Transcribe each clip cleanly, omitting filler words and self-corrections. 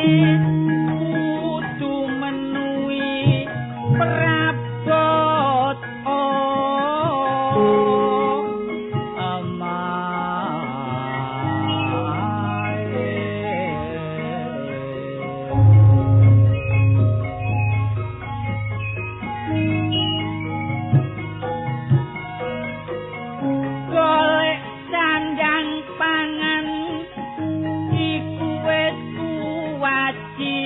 Kudu menuhi prabot Golek sandang pangan iku wis kewajiban.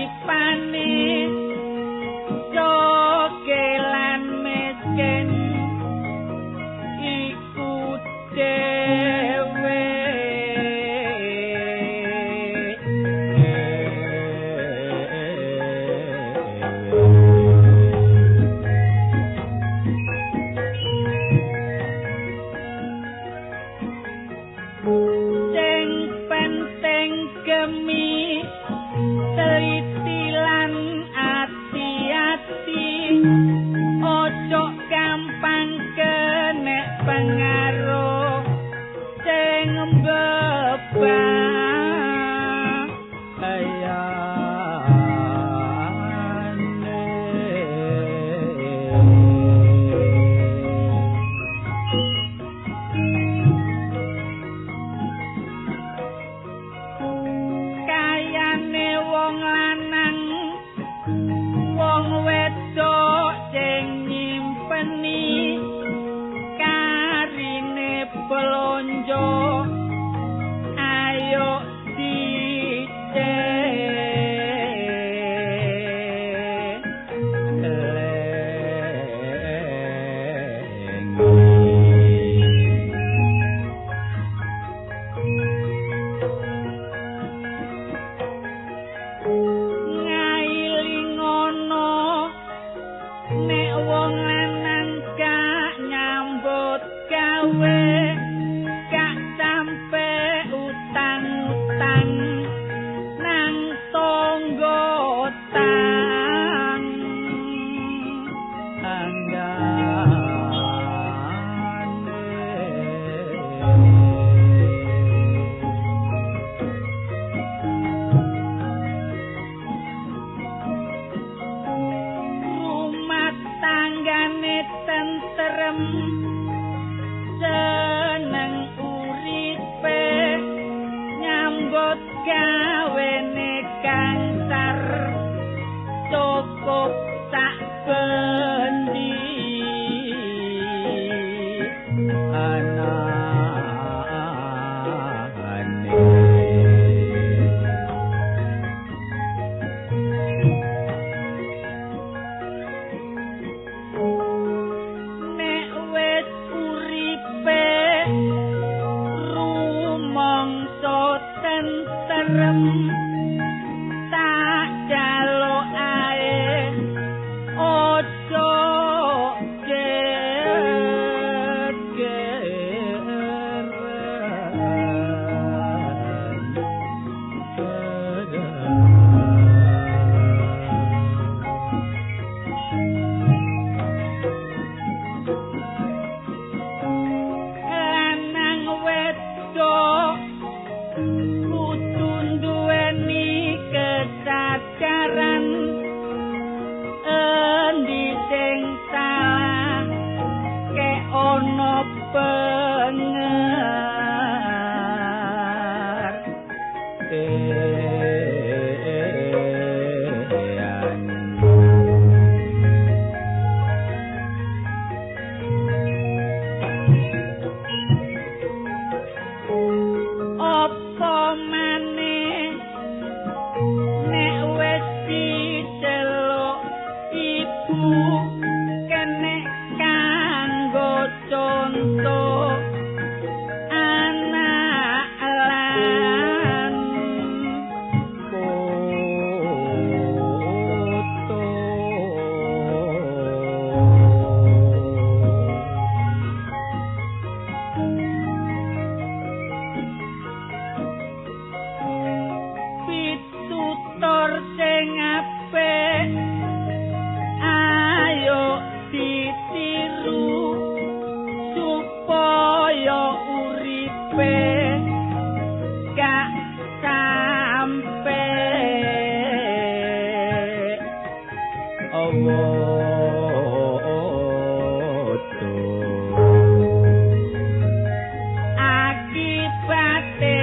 Akibate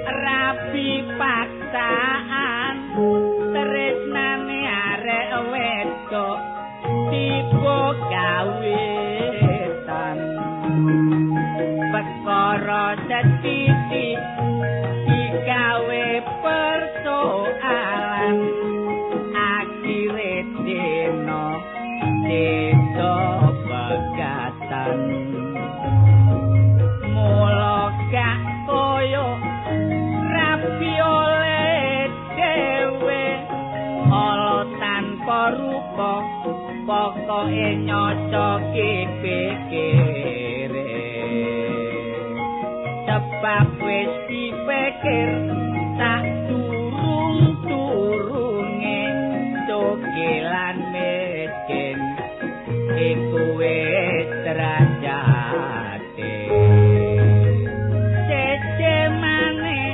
rabi paksaan tresnane arek wedok tiba kawitan perkara sethithik digawe persoalan akhire dina desa pegatan mula gak koyo rapi oleh dhewe ala tanpa rupa pokoke nyocoki pikire sebab wis dipikir tak turung-turunge cokelan miskin iku wis derajate cece maneh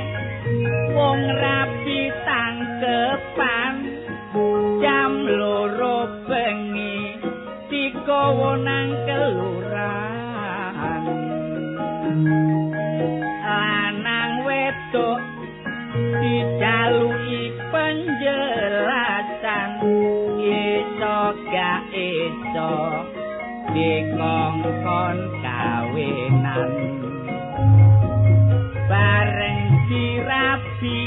wong rapi tangkepan jam 2 bengi digawa nang kelurahan lanang wedok dijaluki penjelasan iso gak iso dikongkon kawinan bareng dirabi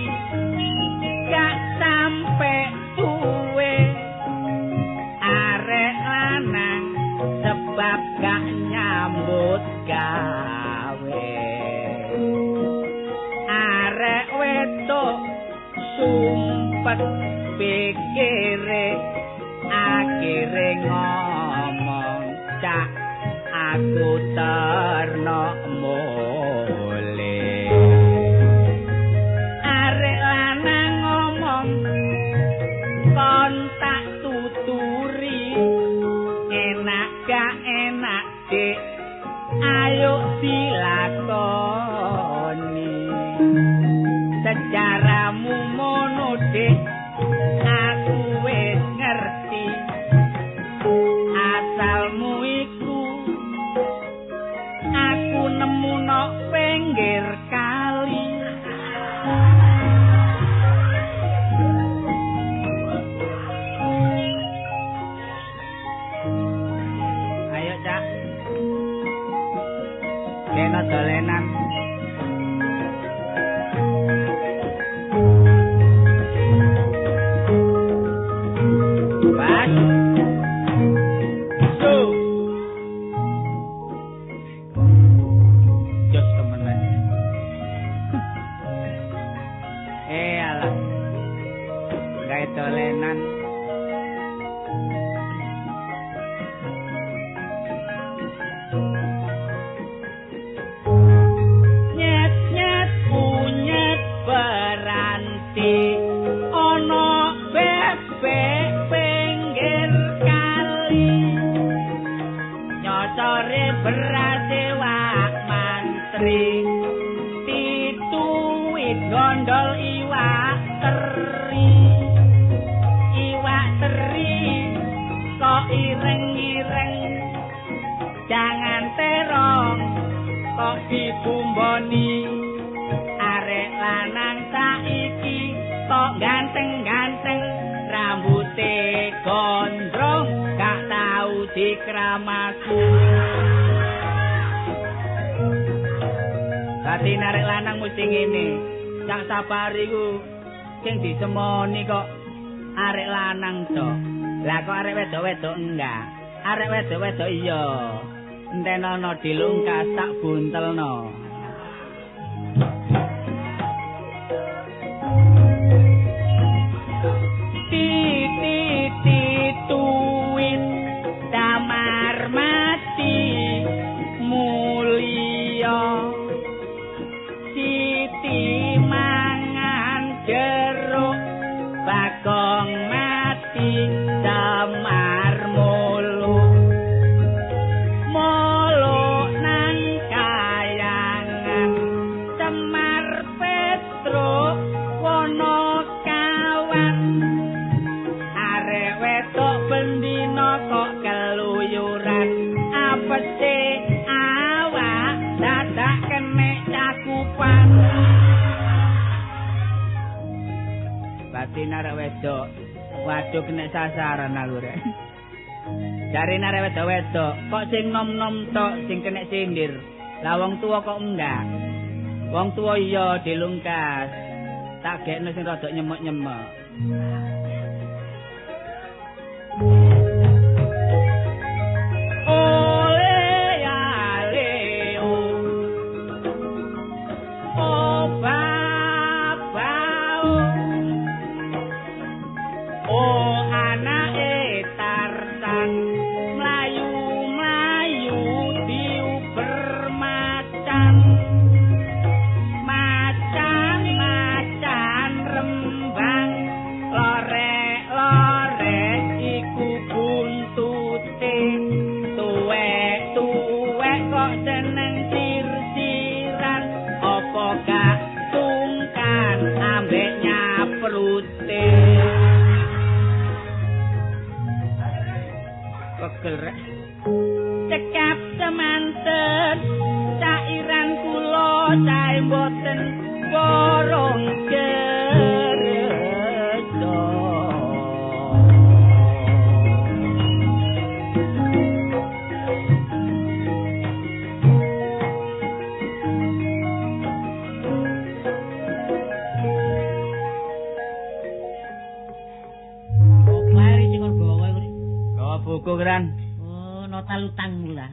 gak sampe suwe arek lanang sebab gak nyambut gawe arek wedok sumpet pikire akhire ngomong cak aku terno mule arek lanang ngomong kon tak tuturi enak gak enak dik ayo dilakoni sejaramu mono dik aku wis ngerti asalmu iku aku nemu nok pinggir kali. Ayo cak kena dolenan. Dolenan nyet nyet punyet beranti ana bebek pinggir kali nyocore berase wak mantri tituwit gondol iwak teri iwak teri kok ireng-ireng jangan terong kok dibumboni arek lanang saiki kok ganteng-ganteng rambute gondrong gak tau dikramasi. Dadi arek lanang mesti ngene cak sapari ku sing disemoni kok arek lanang tok. Lah kok arek wedok-wedok enggak? Arek wedok-wedok iya. Entenono dilungkas tak buntelno. Titi tuwit damar mati mulya siti mangan jeruk bagong mati damar mulu mulu nang kayangan Semar Petruk wono kawan arek wedok Batin arek wedok. Waduh kena sasaran aku rek. Jarene arek wedok-wedok, kok sing nom-nom tok sing kena sindir. Lah wong tuwa kok enggak. Wong tuwa iya dilungkas. Tak gekno sing rada nyemek-nyemek. Ole ale o. O baba o. O anake Tarzan mlayu-mlayu diuber macan. Macan-macan rembang lorek-lorek iku buntute. Tuwek-tuwek kok seneng sir-siran, apa gak sungkan ambek nyaprute. Pegel rek. Cekap semanten cairan kula sae mboten borong gereja. Opo ae sing kon gawa iku? Gawa buku kran. Oh, nota lutang lah.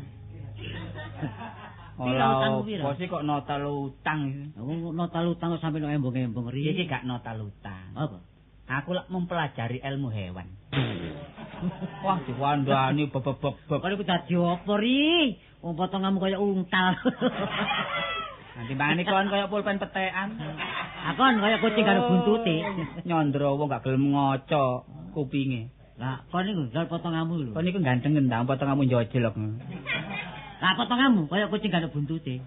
Ora apa sih kok nota lutang? Aku nota lutang kok sampe nek embong-embong ri. Iki gak nota lutang. Apa? Aku lak mempelajari ilmu hewan. Wah, diwandani bebebeb. Kok iku dadi apa ri? Wong potonganmu kaya untal. Nanti mbane kon kaya pulpen petekan. Akon kaya kucing karo buntute. Nyandra wong gak gelem ngaca kupinge. Lah, kon niku ndol potonganmu lho. Kon niku ganteng ndang potonganmu njojlok. Lah potonganmu kaya kucing karo buntute.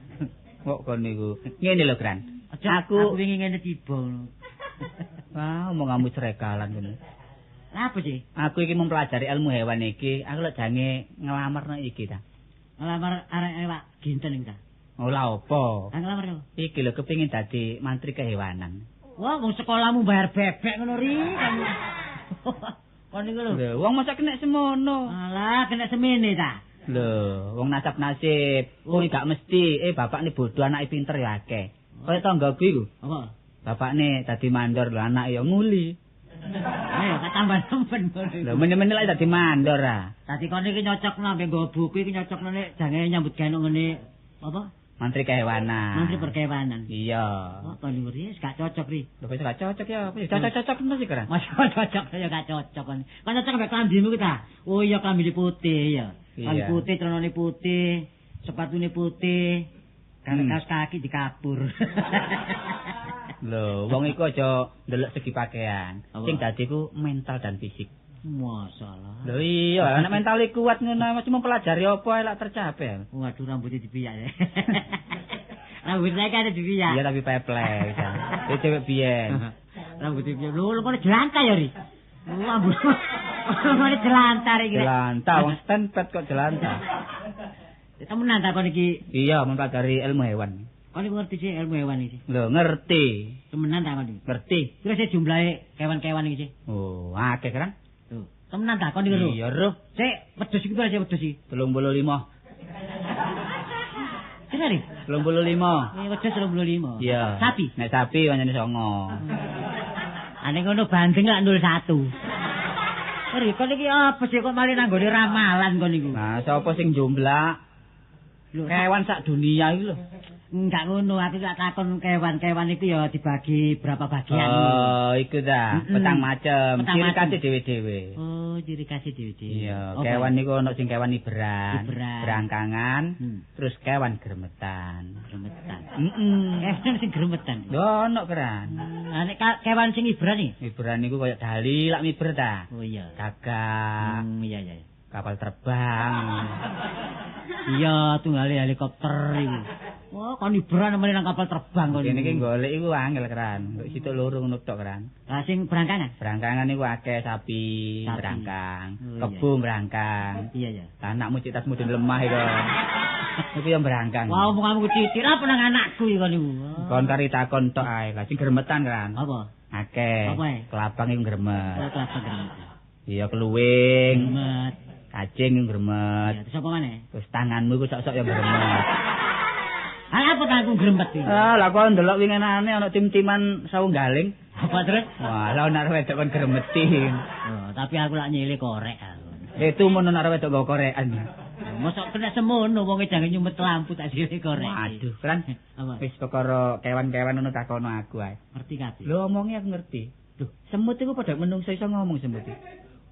Kok kon niku. Ngene lho, Gran. Aku wingi ngene tiba ngono. Wah, omonganmu srekalan ngono. Lah apa sih? Aku iki mempelajari ilmu hewan iki, aku lek jange nglamarno iki ta. Nglamar arek Pak Ginten iki ta. Ora apa. Ah nglamar lho. Iki lho kepengin dadi mantri kehewanan. Wah, wong sekolahmu bayar bebek ngono ri. Kon niku lho. Lho, wong masa kena semono. Alah, kena semene ta. Lho, wong nasab nasib, wong gak mesti bapakne bodoh anake pinter ya akeh. Kaya tanggaku iku. Apa? Bapakne dadi mandor lho anake ya nguli. Ayo tambah nemen ngono. Lho meneh-meneh lek dadi mandor ah. Dadi kon iki nyocokno ambek nggo buku iki nyocokno nek jange nyambut gawe ngene apa? Mantri kehewanan. Mantri perkewanan. Iya. Kok kon niku gak cocok ri. Lho kok gak cocok ya? Cocok-cocok mesti sih keren. Mas cocok ya gak cocok kon. Kon cocok ambek klambimu ki ta? Oh iya klambine putih ya. Klambi putih, celanane putih, sepatune putih, kaos kaki dikapur. Lho, wong iku aja ndelok segi pakaian. Sing dadi ku mental dan fisik. Masalah. Lho iya, nek mentale kuat ngono mesti mempelajari apa ae lak tercapai. Waduh rambutnya dipiyak ya. Rambut saya kan dipiyak. Iya tapi peplek. Iki cewek biyen. Rambut dipiyak. Lho, kok jelantah ya, Ri? Rambut. Kok jelantah iki. Jelantah wong stenpet kok jelantah. Temenan ta kon iki? Iya, mempelajari ilmu hewan. Kon iku ngerti sih ilmu hewan iki? Lho, ngerti. Temenan ta kon iki? Ngerti. Terus sih jumlahe kewan-kewan iki sih? Oh, akeh kan? Lho, temenan ta kon iki lho? Iya, roh. Sik, wedhus iki piro sik wedhus iki? 35. Kira ri? 35. Wedhus 35. Iya. Sapi? Nek sapi pancene 9. Ane ngono bandeng lak 01. Ri, kon iki apa sih kok malah nang nggone ramalan kon iku? Nah, sapa sing jumlah? Lho, kewan sak dunia iki lho. Enggak ngono, aku gak takon kewan-kewan itu ya dibagi berapa bagian. Oh, iku ta, petang macem, ciri khas dhewe-dhewe. Oh, ciri khas dhewe-dhewe. Iya, kewan niku ono sing kewan iberan, berangkangan, terus kewan gremetan. Gremetan. Heeh. Kewan sing gremetan. Lho, ono keran. Lah nek kewan sing iberan iki? Iberan niku koyo dali lak miber ta. Oh iya. Gagak. Iya iya. Kapal terbang. Iya, tunggale helikopter iku. Wah, kon iberan meneh nang kapal terbang kon. Kene iki golek iku angel keran. Kok situk loro ngono tok keran. Lah sing berangkangan? Berangkangan iku akeh sapi, berangkang, kebo berangkang. Iya iya. Anakmu cek tas mudun lemah iku. Iku yang berangkang. Wah, omonganmu titik apa nang anakku iku niku. Kon kari takon tok ae. Lah sing gremetan keran. Apa? Akeh. Kelabang iku gremet. Oh, kelabang gremet. Iya, keluwing. Gremet. Kacing iku gremet. Iya, terus apa maneh? Terus tanganmu iku sok-sok ya gremet. Lah apa tanganku gremet iki? Ah, lah kok ndelok winginane ana tim-timan sawunggaling. Apa terus? Wah, lah ana wedok kon gremeti. Oh, tapi aku lak nyile korek aku. Itu mun ana wedok nggo korekan. Mosok kena semono wong jangan nyumet lampu tak sile korek. Waduh, kan wis perkara kewan-kewan ngono takono aku ae. Ngerti kabeh. Lho omonge aku ngerti. Lho, semut iku padha menungso iso ngomong semut iki.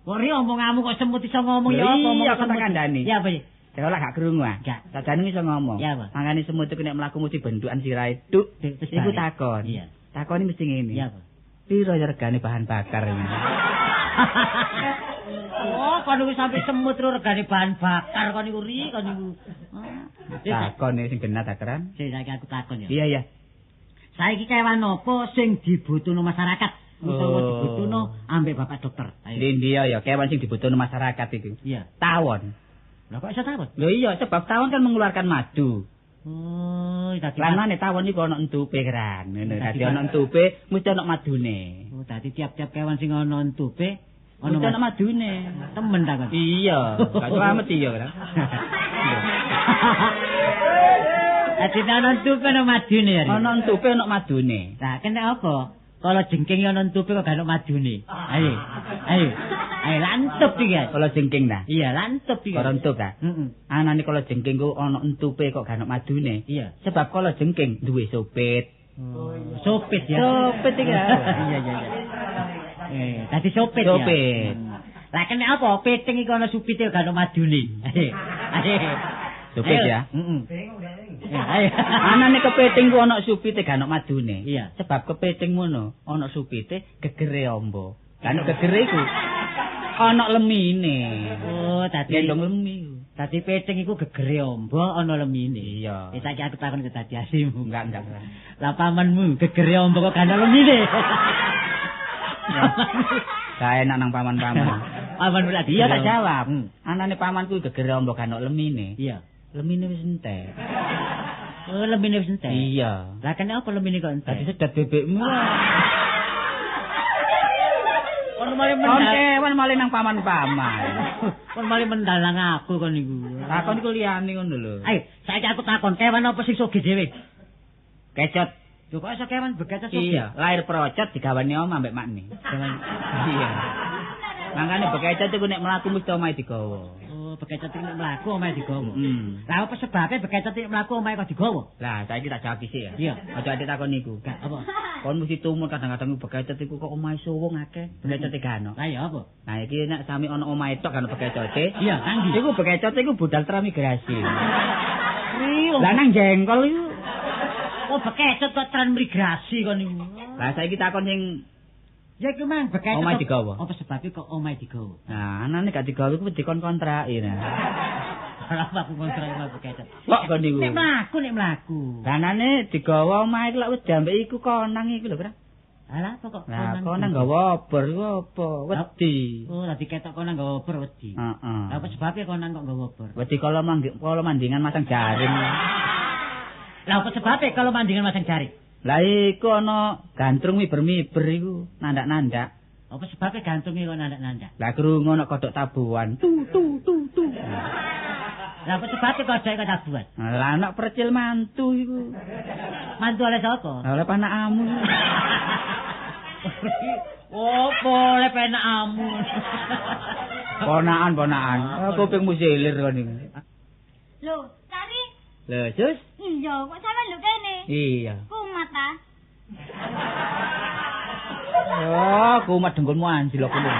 Kok ri omonganmu kok semut iso ngomong ya apa omong semut? Iya, tak kandhani. Ya apa iki? Lah lak gak krungu ah. Sajane iso ngomong. Mangane semut iku nek mlaku mesti bentukan sirahe tuk. Iku takon. Iya. Takoni mesti ngene. Iya apa? Piro regane bahan bakar ini? Oh, kon niku sampe semut ro regane bahan bakar kon niku ri kon niku. Takon sing genah ta, Kran? Sing saiki aku takon ya. Iya, iya. Saiki kewan apa sing dibutuhno masyarakat? Utawa dibutuhno ambek Bapak dokter. Ayo. Ndi ya kewan sing dibutuhno masyarakat iki? Iya. Tawon. Lah kok iso tawon? Lho iya, sebab tawon kan mengeluarkan madu. Oh, dadi lanane tawon iku ana entupe, Kran. Ngono, dadi ana entupe mesti ana madune. Oh, dadi tiap-tiap kewan sing ana entupe ana madune. Temen ta kon? Iya, gak slamet iya, Kran. Dadi ana entupe ana madune ya. Ana entupe ana madune. Lah, kena apa? Kalau jengking ana entupe kok gak ana madune. Ayo. Ayo. Ayo lantup iki. Kalau jengking ta? Iya, lantup iki. Ora entup ta? Heeh. Anane kalau jengking ku ana entupe kok gak ana madune. Iya. Sebab kalau jengking duwe sopit. Oh, sopit ya. Sopit iki. Iya, iya, iya. Dadi sopit ya. Sopit. Lah kene apa? Piting iku ana supite gak ana madune. Ayo. Supit ya. Heeh. Ayo. Anane kepiting ku ana supite gak ana madune. Iya. Sebab kepiting ngono ana supite gegere amba. Lah nek gegere iku ana lemine. Oh, dadi gendong lemi. Dadi piting iku gegere amba ana lemine. Iya. Wis saiki aku takon ke dadi asimu. Enggak. Lah pamanmu gegere amba kok gak ana lemine. Gak enak nang paman-paman. Pamanmu lagi. Iya tak jawab. Anane pamanku gegere amba gak ana lemine. Iya. Lemine wis entek. Oh, lemine wis entek. Iya. Lah kene apa lemine kok entek? Dadi sedat bebekmu. Kon malah mendal. Kewan malah nang paman-paman. Kon malah mendalang aku kon niku. Takon iku liyane ngono lho. Ayo, saiki aku takon, kewan apa sing sugih dhewe? Kecot. Lho kok iso kewan bekecot sugih? Iya, lahir procot digawane omah ambek makne. Kewan. Iya. Mangkane bekecot iku nek mlaku mesti omahe digawa. Oh, bekecot iki nek mlaku omahe digawa. Lah apa sebabe bekecot iki mlaku omahe kok digawa? Lah, saiki tak jawab sik ya. Iya. Aja ate takon niku. Gak apa. Kon mesti tumut kadang-kadang bekecot iku kok omahe suwung akeh, bekecote gak ono. Lah ya apa? Nah, iki nek sami ana omahe tok kan bekecote. Iya, nang ndi? Iku bekecote iku budal transmigrasi. Lah nang jengkol iku. Oh, bekecot kok transmigrasi kon niku. Lah saiki takon sing ya iku mang bekecot. Omahe digawa. Apa sebabe kok omahe digawa? Nah, anane gak digawa iku dikon kontraki nah. Ora apa aku kontrak omah bekecot. Kok kon niku? Nek mlaku, nek mlaku. Lah anane digawa omahe lak wis diambek iku konang iku lho, Bro. Alah apa kok konang? Lah konang gawa obor iku apa? Wedi. Oh, dadi ketok konang gawa obor wedi. Heeh. Lah apa sebabe konang kok gawa obor? Wedi kalau mandingan masang jaring. Lah apa sebabe kalau mandingan masang jaring? Lah iku ana gantrung miber-miber iku nandak-nandak. Apa sebabe gantunge kok nandak-nandak? Lah krungu ana kodhok tabuhan. Tu tu tu tu. Lah apa sebabe kodhoke kok tabuhan? Lah ana percil mantu iku. Mantu oleh sapa? Oleh panakamu. Oh, oleh penakamu. Ponakan, ponakan. Kupingmu silir kon iku. Lho, Sari. Lho, Sus. Iya, kok sampean lho kene? Iya. Kumat ta? Oh, kumat dengkulmu anjlok kuwi.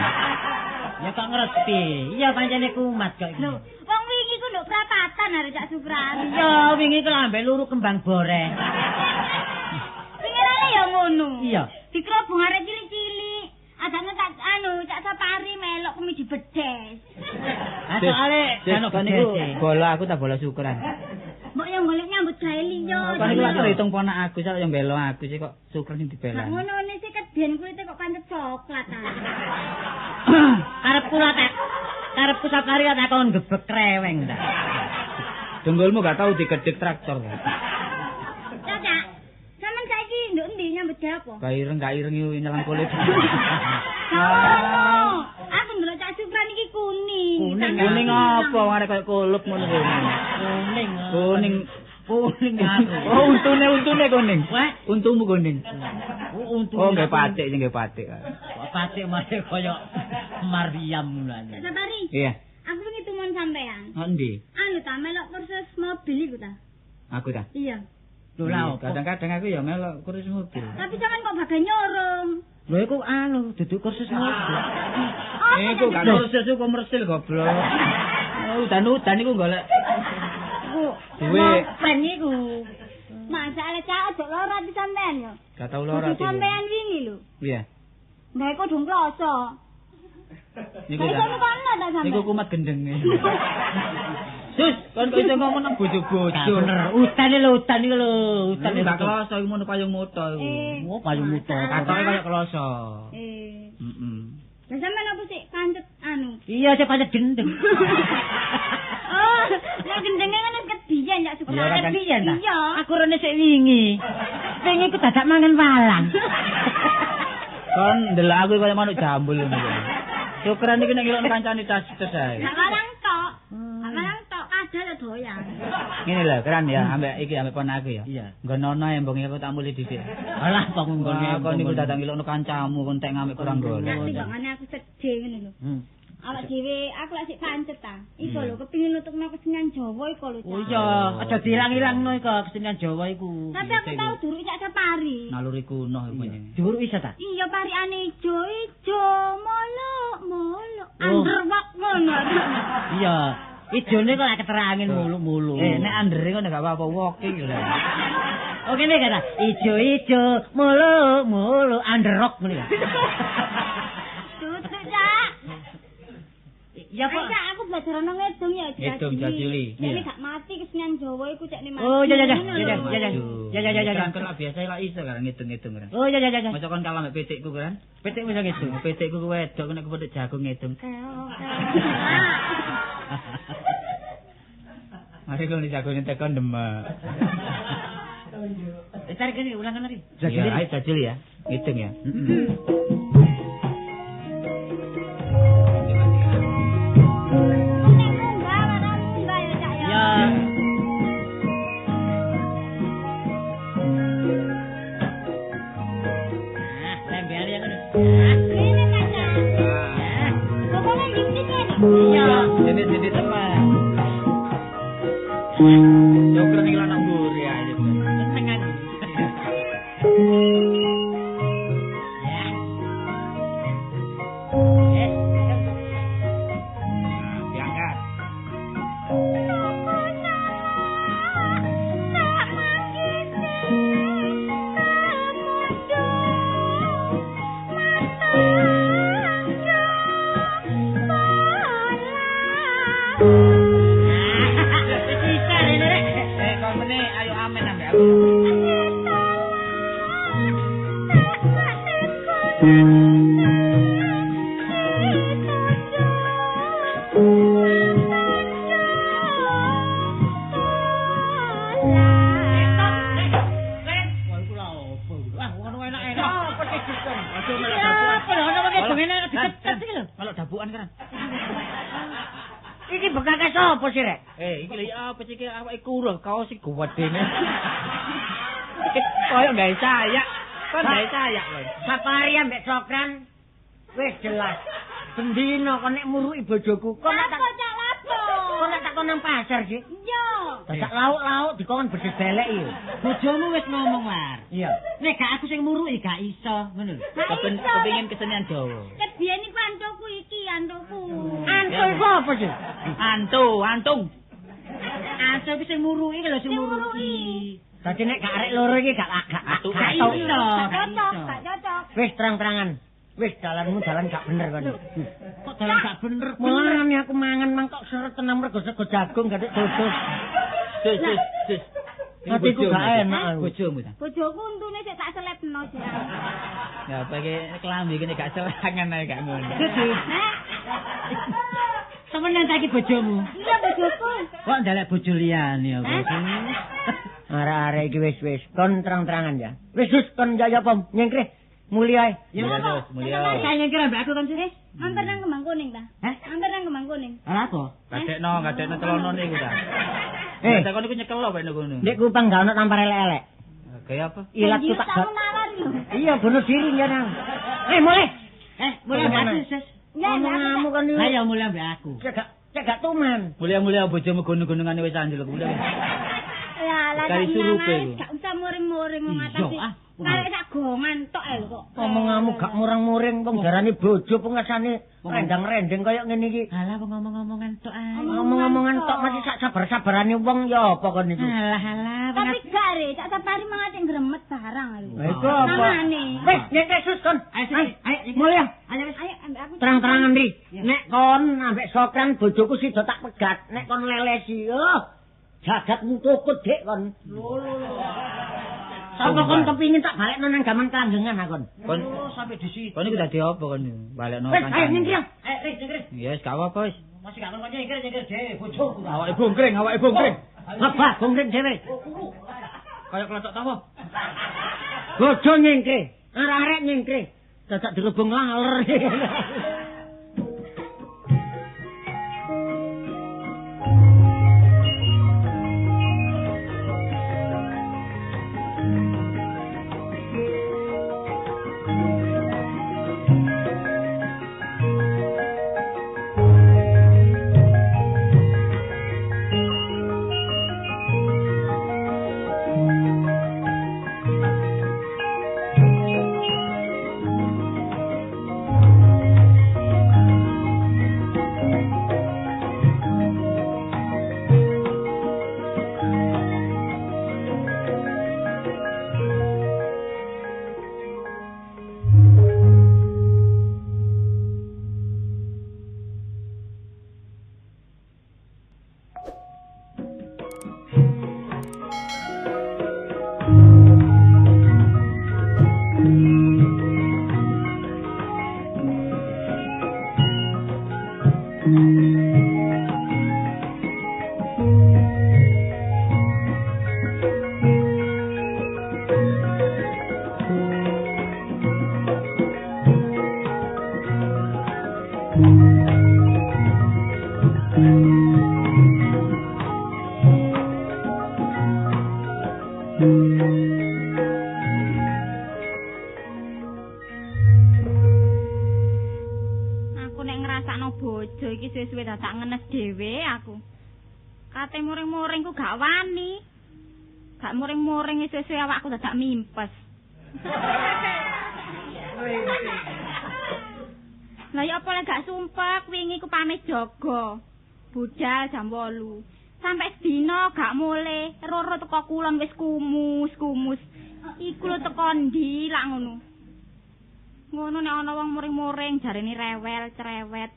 Ya kok ngerti. Iya pancene kumat kok iki. Lho, wong wingi ku nduk prapatan arek Cak Supran. Iya, wingi ku lambe luru kembang boreh. Pingirane ya ngono. Iya. Dikerobong arek cilik-cilik. Adane tak anu Cak Sapari melok kemi dibedes. Ah soale kan niku bola aku tak bola syukuran. Mbok yang golek nyambut gawe liya. Kan iku lak terhitung ponak aku sak yang belo aku sih kok syukur sing dibela. Lah ngono ne sih keden kulite kok pancet coklat ta. Karepku lah tak. Karepku Sapari tak kon gebek kreweng ta. Dengkulmu gak tau digedhek traktor. Cak, sampean saiki nduk endi nyambut gawe apa? apa? Gak ireng, gak ireng iku nyelang kulit. Oh, aku ndelok Cak Supran iki kuning. Kuning apa wong arek koyo kulup ngono kuwi. Kuning. Kuning. Kuning aku. Oh, untune kuning. Wah, untumu kuning. Oh, untu. Oh, nggih patik sing nggih patik. Patik mare koyo Maryam ngono. Cak Sapari. Iya. Aku wingi tumon sampean. Endi? Anu ta melok kursus mobil iku ta? Aku ta? Iya. Lho lha opo? Kadang-kadang aku ya melok kursus mobil. Tapi sampean kok bagian nyorong. Lho iku anu duduk kursus mobil. Iku gak kursus iku komersil goblok. Udan-udan iku golek iku duwe pen iku. Masalah cak aja lara ati sampean yo. Gak tau lara ati. Sampean wingi lho. Iya. Gawe kodhong kloso. Niku niku kumat gendenge. Sus, kon kok iso ngomong nang bojo-bojo. Bener, udan lho, udan iku lho, udan gak kloso iku mono payung moto iku. Oh, payung moto. Katoke koyo kloso. Heeh. Lah sampean opo sik pancet anu? Iya, sik pancet gendeng. Oh, nek gendenge ngono kebiyen Cak Supran. Kebiyen ta? Iya. Aku rene sik wingi. Wingi ku dadak mangan walang. Kon ndelok aku kaya manuk jambul ngono. Syukran iki nek ngelokno kancane tas-tas ae. Gak walang tok. Gak walang tok, ada lho doyan. Ngene lho, keren ya, ambek iki ambek pon aku ya. Nggonono embonge aku tak mulih dhisik. Alah, kok nggone. Kon niku datang ngelokno kancamu kon tek ngamek kurang golek. Nek timbangane aku sedih ngene lho. Awak dhewe aku lak sik pancet ta. Iku lho kepengin nutukno kesenian Jawa iku lho. Oh iya, aja diilang-ilangno iku kesenian Jawa iku. Tapi aku tau duruk Cak Sapari. Naluri kuno iku jenenge. Duruk isa ta? Iya, parikane ijo-ijo, molok-molok, underwalk ngono. Iya, ijone kok lak keterangin muluk-muluk. Eh, nek andere ngono gak apa-apa walking lho. Oh kene kata ijo-ijo, muluk-muluk, underrock ngono ya. Tutuk, Cak. Ya kok. Cak, aku belajar ono ngedung ya. Ngedung jajuli. Cek gak mati kesenian Jawa iku cek mati. Oh iya iya iya iya iya iya iya. Kan lak biasa lak iso kan ngedung-ngedung kan. Oh iya iya iya. Masa kon kalah mek pitikku kan? Pitikmu iso ngedung. Pitikku ku wedok nek kepethuk jagung ngedung. Mari kon jagone tekon demek. Tarik ini ulangan lagi. Jajuli. Ayo jajuli ya. Ngedung ya. Heeh. Jadi teman. Joker iki lanang mburi aja. Seneng aku. Ya. Diangkat. Iki bekake sapa sih rek? Iki lho apa sih iki awake kuruh kaos iki gedene. Koyo gawe sayak. Kon gawe sayak lho. Sapari ambek Sokran wis jelas. Bendino kon nek muruki bojoku kon tak cak lapo. Kon nek tak kon nang pasar sih. Iya. Dadak lauk-lauk dikon bedhelek iki. Bojomu wis ngomong war. Iya. Nek gak aku sing muruki gak iso, ngono lho. Kepengin kesenian Jawa. Kebiyen iku antuku iki, antuku. Antu iku apa sih? Antu, antung. Antu iki sing muruki lho sing muruki. Dadi nek gak arek loro iki gak gak iso, gak cocok, gak cocok. Wis terang-terangan. Wis dalanmu dalan gak bener kon. Kok dalan gak bener? Mulane aku mangan mang kok seret tenan mergo sego jagung gak dodol. Sus, sus, sus. Atiku gak enak aku. Bojomu ta? Bojoku untune sik tak selepno sik. Ya apa iki klambi iki gak selangan ae gak ngono. Heh. Temenan ta iki bojomu? Iya bojoku. Kok ndelek bojo liyane apa? Arek-arek iki wis kon terang-terangan ya. Wis wis kon njaya apa nyengkreh mulia ae. Ya wis mulia. Saya nyengkreh ambek aku kon sih. Mampir nang Kembang Kuning ta? Hah? Mampir nang Kembang Kuning. Ora apa? Gadekno celonone iku ta. Eh, takon iku nyekel apa nek ngono. Nek kupang gak ono tampar elek-elek. Kaya apa? Ilat ku tak. Iya, bunuh diri ya nang. Eh, mulih. Mulih ambek aku, Sus. Ya, omonganmu kon niku. Lah ya mulih ambek aku. Cek gak tuman. Mulih-mulih bojomu gunung-gunungane wis anjlok mulih. Lah, lah gak usah muring-muring wong atase. Karek sak gongan tok ae kok. Omonganmu gak murang-muring wong darani bojo pengesane rendang-rendeng kaya ngene iki. Alah wong ngomong-ngomongan tok ae. Ngomong-ngomongan tok masih sak sabar-sabarane wong ya apa kon niku. Alah alah. Tapi gak re, Cak Sapari mangate ngremet barang lho. Lah iku apa? Wis nyek sus kon. Ayo ayo mulih. Ayo wis. Ayo ambek aku. Terang-terangan ri. Nek kon ambek Sokran bojoku sida tak pegat, nek kon lelesi. Oh. Jagatmu tukut dik kon. Lho lho lho. Sapa kon kepingin tak balekno nang gaman kelanggengan akon. Kon sampe disi. Kon iku dadi apa kon? Balekno kan. Wis ayo nyingkir. Ayo Ri nyingkir. Ya wis gak apa-apa wis. Masih gak kon nyingkir nyingkir dhewe bojoku. Awake bongkring, awake bongkring. Apa bongkring dhewe? Kaya klothok tawa. Bojo nyingkir, arek-arek nyingkir. Dadak dirubung laler. Aku nek ngrasakno bojo iki suwe-suwe dadak ngenes dhewe aku. Kate muring-muring ku gak wani. Gak muring-muring suwe-suwe awakku dadak mimpes. Lah ya apa lek gak sumpek wingi ku pamit jaga. Budal jam 8. Sampai sedina gak mulih, roro teko kulon wis kumus-kumus. Iku lho teko ndi lak ngono. Ngono nek ana wong muring-muring jarene rewel, cerewet.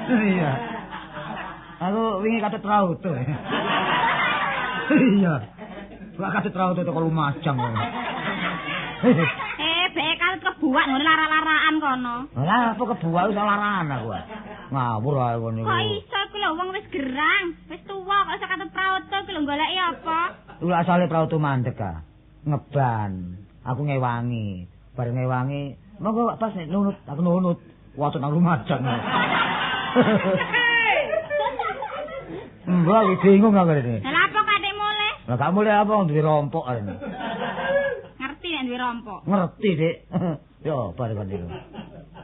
Iya. Aku wingi katut rauto. Iya. Wah katut rauto teko Lumajang kono. Bek katut kebuak ngono lara-laraan kono. Lah apa kebuak wis laraan aku. Ngawur ae kono iku. Kok iso iku lho wong wis gerang, wis tuwa kok iso katut prauto iku lho goleki apa? Lho asale prauto mandek ah. Ngeban. Aku ngewangi. Bareng ngewangi, monggo pas nek nunut, aku nunut. Watut nang Lumajang. Mbak aku bingung aku ini. Lah apa katik mulih? Lah gak mulih apa duwe rompok arene. Ngerti nek duwe rompok? Ngerti, Dik. Yo, bar kon niku.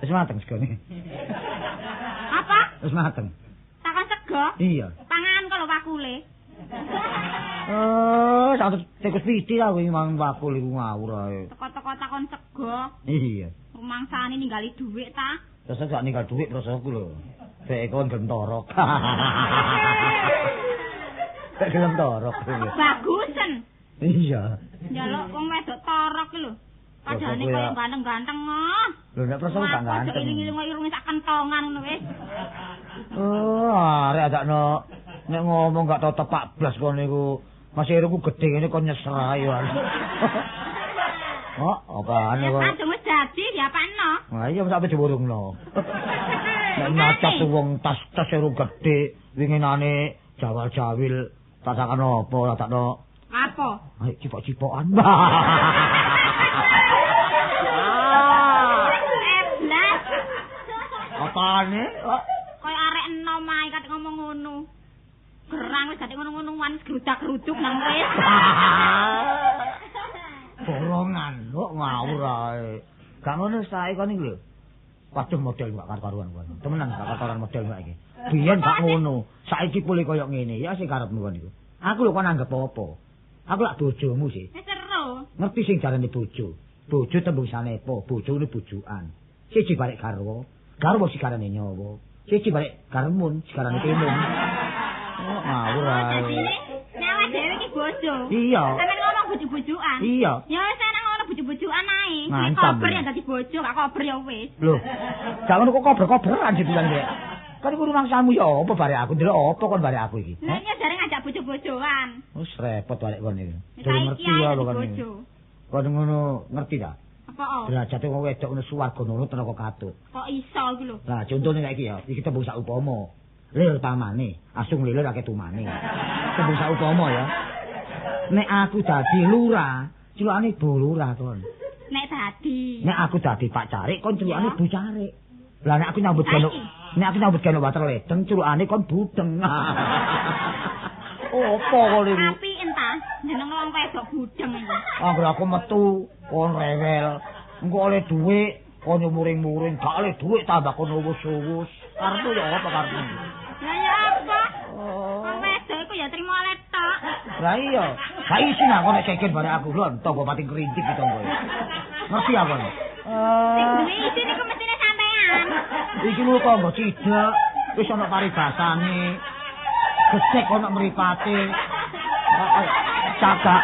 Wis mateng segone. Apa? Wis mateng. Takon sego? Iya. Pangan kok lho wakule. Oh, satu tikus piti aku iki mangan wakul iku ngawur ae. Teko-teko takon sego. Iya. Rumangsane ninggali dhuwit ta? Terus gak ninggal dhuwit terus aku lho. Dek kon gelem torok. Dek gelem torok. Bagusen. Iya. Njaluk wong wedok torok iki lho. Padahane koyo ganteng-ganteng ah. Lho nek perso gak ganteng. Iling-iling irunge sak kentongan ngono wis. Oh, arek adakno nek ngomong gak tau tepak blas kon niku. Masih irungku gedhe ngene kon nyesra ya. Oh, apane kok? Kadung wis dadi diapakno. Lah iya sampe diwurungno. Nek nyacat wong tas-tas ero gedhe, winginane jawal-jawil tatakan apa tatakno. Apa? Ayo cipok-cipokan. Eblas. Apane? Kaya arek enom ae kate ngomong ngono. Gerang wis dadi ngono-ngonoan grudak-gruduk nang wis. Borongan kok ngawur ae. Gak ngono sae kon iki lho. Waduh model gak karuan kon. Temenan gak karuan model gak iki. Biyen gak ngono. Saiki pulih koyo ngene. Ya sing karepmu kon iku. Aku lho kon anggap apa? Aku lak bojomu sih. Wis seru. Ngerti sing jarane bojo. Bojo tembung sanepa, bojone bojokan. Siji balik garwa, garwa sikarane nyawa. Siji balik garmun, sikarane timun. Oh, ngawur ae. Nek awake dhewe iki bojo. Iya. Sampeyan ngomong bojo-bojokan. Iya. Ya wis enak ngono bojo-bojokan ae. Nek kober ya dadi bojo, gak kober ya wis. Lho. Gak ngono kok kober-koberan jibulan rek. Kan iku rumangsamu ya apa bare aku ndelok apa kon bare aku iki? Lah iya jare ngajak bojo-bojoan. Wis repot barek kon iki. Durung ngerti ya lho kon iki. Kon ngono ngerti ta? Apa? Derajate wong wedok ngono swarga nurut neraka katut. Kok iso iku lho? Lah contone saiki ya, iki tembung saupama. Lir pamane, asung lilir akeh tumane. Tembung saupama ya. Nek aku dadi lurah, celukane Bu Lurah kon. Nek dadi. Nek aku dadi Pak Carik, kon celukane Bu Carik. Lah nek aku nyambut gawe, nek aku nyambut gawe water ledeng, celukane kon budeng. Opo kok iki? Api entah, jeneng wong wedok budeng iki. Anggere aku metu kon rewel. Engko oleh dhuwit kon muring-muring, gak oleh dhuwit tambah kon uwus-uwus. Karepmu ya apa karepmu? Lah ya apa? Wong wedok iku ya trimo oleh tok. Lah iya, gak isin aku nek geger barek aku lho, tangga pating kerintik iki tangga. Ngerti aku lho. Sing duwe isin iku mestine sampean. Iki lho tangga cidek, wis ana paribasane. Gesek ana mripate. Cagak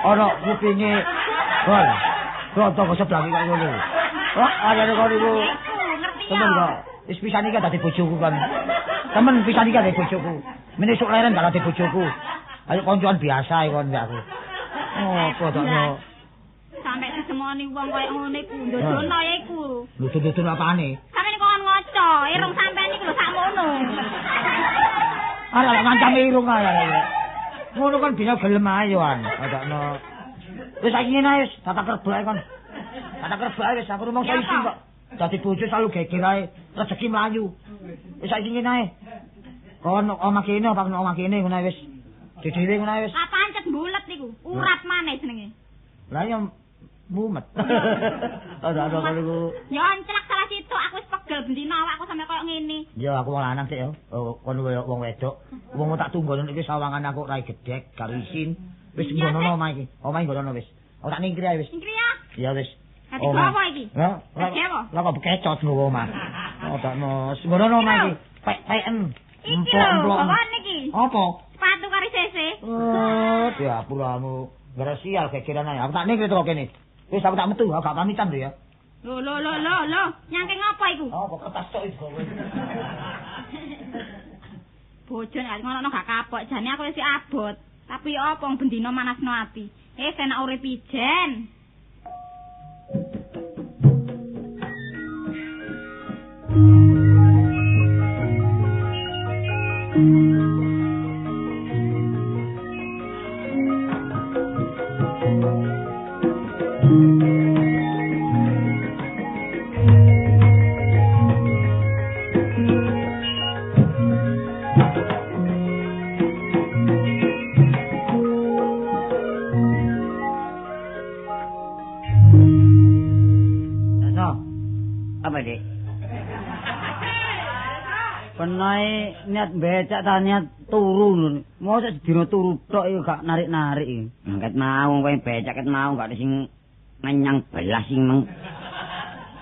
ana kupinge. Gol. Gol tangga sebelah iki kok ngono. Wah, ana kok niku. Ngerti ya. Temen kok. Wis pisan iki dadi bojoku kon. Temen pisan iki dadi bojoku. Mene esuk leren gak dadi bojoku. Ayo koncoan biasa iki kon mbek aku. Oh, apa tokno. Sampe disemoni wong koyo ngono iku, ndodono ya iku. Lho ndodono apane? Sampeyan kok ngoco, irung sampean iku lho sakmono. Arek ngancam irung ae. Ngono kan bisa gelem ae yo an. Tokno. Wis saiki ngene ae wis, tata kerbek ae kon. Tata kerbek ae wis aku rumangsa isin kok. Dadi bojo selalu geger ae, rezeki mlayu. Wis saiki ngene ae. Kon omah kene apa omah kene ngono ae wis. Dhewe ngono ae wis. Lah pancet bulet niku, urat maneh jenenge. Lah ya mumet. Ora ana kok niku. Ya anclak salah situ, aku wis pegel bendina awakku sampe koyo ngene. Ya aku wong lanang sik ya. Kon koyo wong wedok. Wong tak tunggono iki sawangan aku rai gedhek, gak isin. Wis nggono omah iki. Omah nggono wis. Ora ningkri ae wis. Ningkri ya. Ya wis. Dadi apa iki? Lah, lah kok bekecot nggowo omah. Oh, tak mos. Nggono omah iki. Pek-peken. Iki lho, bawane iki. Apa? Sepatu karo sese. Oh, diapuramu. Gara sial gegeran ae. Aku tak ningkri teko kene. Wis aku tak metu, aku gak pamitan lho ya. Lho lho lho lho lho, nyangke ngopo iku? Oh, kok kertas tok iku. Bojo nek ngono gak kapok, jane aku wis abot. Tapi ya apa wong bendina manasno ati. Enak urip ijen. Penae niat becak ta niat turu lho. Mosok sedina turu tok iku gak narik-narik iki. Ket mau kowe becak ket mau gak ada sing ngenyang belas sing meng.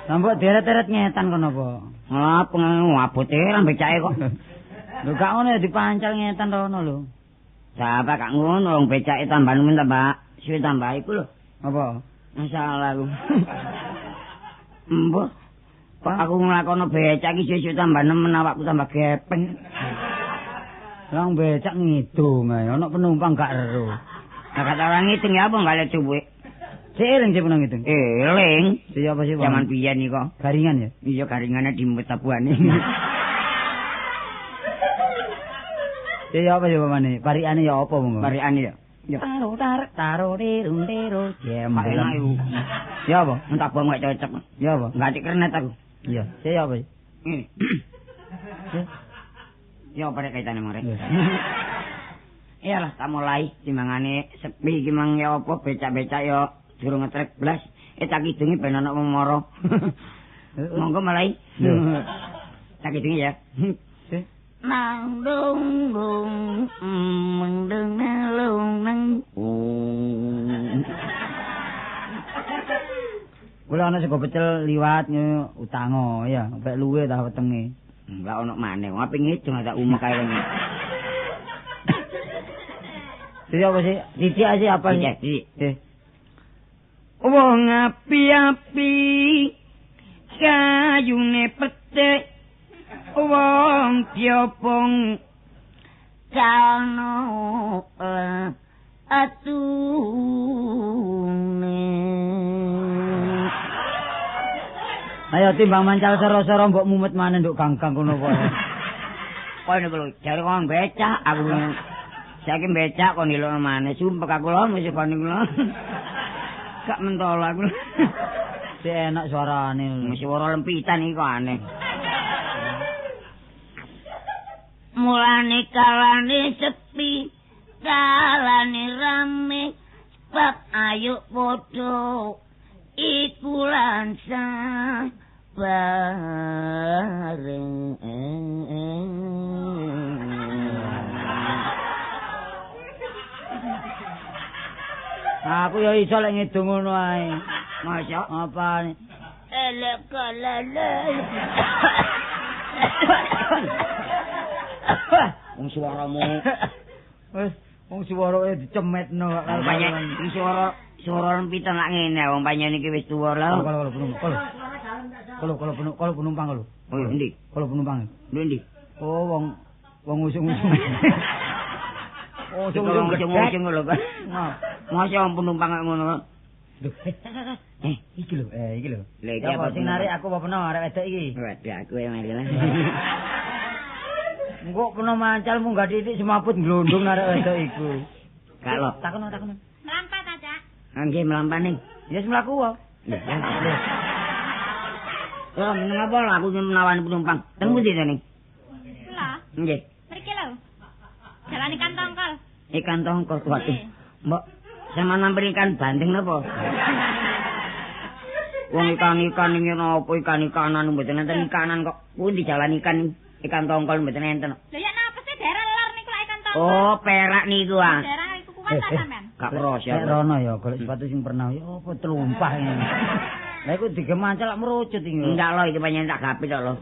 Lah mbok deret-deret ngetan kono apa? Lah pengabote lan becake kok. Lho gak ngono ya dipancal ngetan rono lho. Siapa gak ngono wong becake tambah nemen tambah suwe tambah iku lho. Apa? Masalah aku. Mbah. Pak aku nglakono becak iki suwe-suwe tambah nemen awakku tambah gepeng. Lah becak ngidung ae ana penumpang gak ero. Lah kata orang ngitung ya apa gak le duwe. Sik eling sik pernah ngitung. Eling. Sik apa sih? Zaman biyen iku. Garingan ya? Iya, garingane dimetabuane. Sik apa sih pamane? Parikane ya apa monggo? Parikane ya. Ya. Taro tar taro rirung tero jem. Enak iku. Ya apa? Entak bang gak cocok. Ya apa? Ganti kernet aku. Iya. Sik apa sih? Ngene. Ya apa rek kaitane mong rek? Iyalah, tak mulai timbangane sepi iki mang ya apa becak-becak ya durung ngetrek blas. Tak kidungi ben ana wong mara. Monggo mulai. Tak kidungi ya. Nang dung dung mendeng nalung nang. Kula ana sego pecel liwat utango ya, sampe luwe ta wetenge. Enggak ono maneh, wong ape ngidung tak umek kae wong. Sik apa sih? Titik aja apa sih? Titik. Wong api-api kayune petik wong diopong kano atune. Ayo timbang mancal soro-soro mbok mumet maneh nduk ganggang kono pokoke. Kowe niku lho, jare kon becak aku. Saiki becak kon nilokno maneh, sumpek aku lho mesti kon niku lho. Gak mentol aku. Sik enak suarane. Mesti swara lempitan iki kok aneh. Mulane kalane sepi, kalane rame, sebab ayo padha iku lansah bareng. Aku ya iso lek ngidung ngono ae. Masa apane? Elek kalane. Wong suaramu. Wis, wong suarane dicemetno kok. Banyak wong suara lempitan lak ngene wong panjenengan iki wis tuwa lho. Kalau penumpang lho. Oh endi? Kalau penumpang. Endi? Oh wong usung-usung. Oh usung-usung lho. Masa wong penumpang kok ngono. Lho, iki lho, iki lho. Lha iki apa sing narik aku apa peno arek wedok iki? Waduh aku yang mari lah. Engko peno mancal munggah titik semaput glondong arek wedok iku. Gak lho. Takono. Mlampah ta, Cak? Nggih mlampah ning. Ya wis mlaku wae. Lho, menapa lho aku menawani penumpang? Teng pundi to ning? Lho. Nggih. Mriki lho. Jalan ikan tongkol. Ikan tongkol. Waduh. Mbok sampean nampir ikan bandeng napa? Wong ikan-ikan iki napa ikan-ikanan mboten enten ikanan kok. Pundi jalan ikan ikan tongkol mboten enten. Lha ya napa sih daerah lor niku lak ikan tongkol. Oh, perak niku ah. Daerah iku kuat ta sampean? Gak keros ya. Nek rono ya golek sepatu sing pernah ya apa tlumpah ngene. Lah iku digemancal lak merucut iki. Enggak lho iki panjenengan tak gapit kok lho.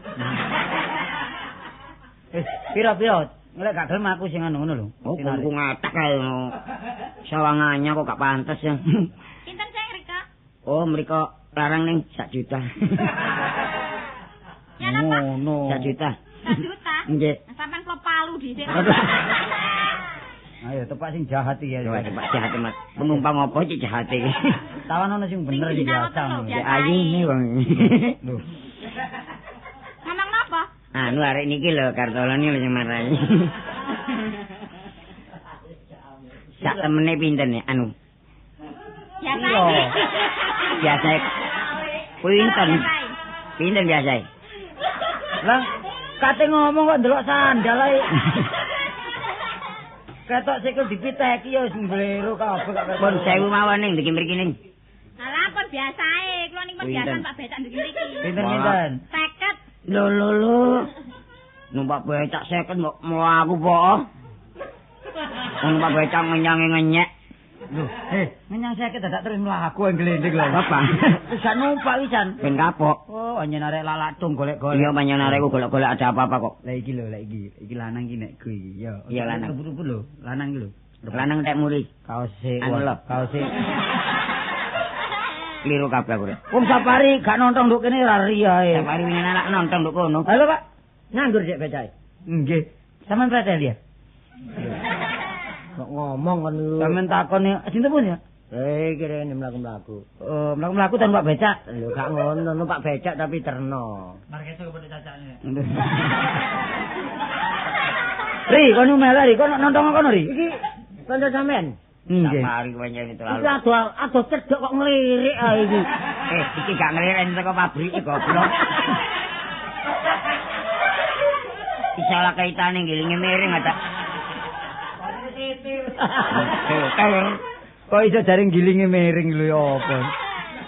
Piro-piro? Lek gak gelem aku sing anu ngono lho. Oh, ku ngatak kae. Sawangannya kok gak pantes ya. Pinten sing mriko? Oh, mriko larang ning 1 juta. Ya napa? Ngono. 1 juta. 1 juta? Nggih. Sampeyan kok palu dhisik. Ayo tepak sing jahat iki ya. Tepak jahat Mas. Penumpang apa sih jahat iki? Tawan ono sing bener iki biasa. Ya ayune wong. Lho. Ngomong napa? Anu arek niki lho kartolone lho sing marai. Sak temene pinten ya anu? Biasa. Biasa. Pinten? Pinten biasa? Lah, kate ngomong kok ndelok sandal ae. Ketok sikil dipiteki ya wis mblero kabeh kok. Pun 1000 mawon ning ndiki mriki ning. Alah pun biasae, kula niku pun biasa Pak becak ndiki mriki. Pinten-pinten? 50. Lho lho lho. Numpak becak 50 mbok mlaku po. Numpak becak ngenyange ngenyek. Lho, ngenyang 50 dadak terus mlaku glending lho. Bapak. Wis gak numpak wisan. Ben kapok. Oh, anjen arek lalacung golek-golek. Iya, panjenengan arek ku golek-golek ada apa-apa kok. Lah iki lho, lah iki. Iki lanang iki nek ku iki. Ya. Iya lanang. Rupu-rupu lho, lanang iki lho. Lanang tek muri. Kaose. Anu lho, kaose. Kliru kabeh aku rek. Wong safari gak nonton nduk kene ra riyae. Safari wingi anak nonton nduk kono. Halo, Pak. Nganggur sik becake. Nggih. Sampeyan pretel ya? Kok ngomong kon niku. Sampeyan takon sinten pun ya? Kirene mlaku-mlaku. Oh, mlaku-mlaku ta numpak becak. Lho gak ngono, numpak becak tapi terno. Markeso kepethuk cacakne. Ri, kono melok ri, kono nonton kono ri. Iki kanca sampean. Nggih. Sapari kowe nyene terlalu. Iki adoh cedhok kok nglirik ae iki. Iki gak nglirik teko pabrik goblok. Iki salah kaitane ngilinge miring ta. Kok iso jaring gilinge miring lho ya apa?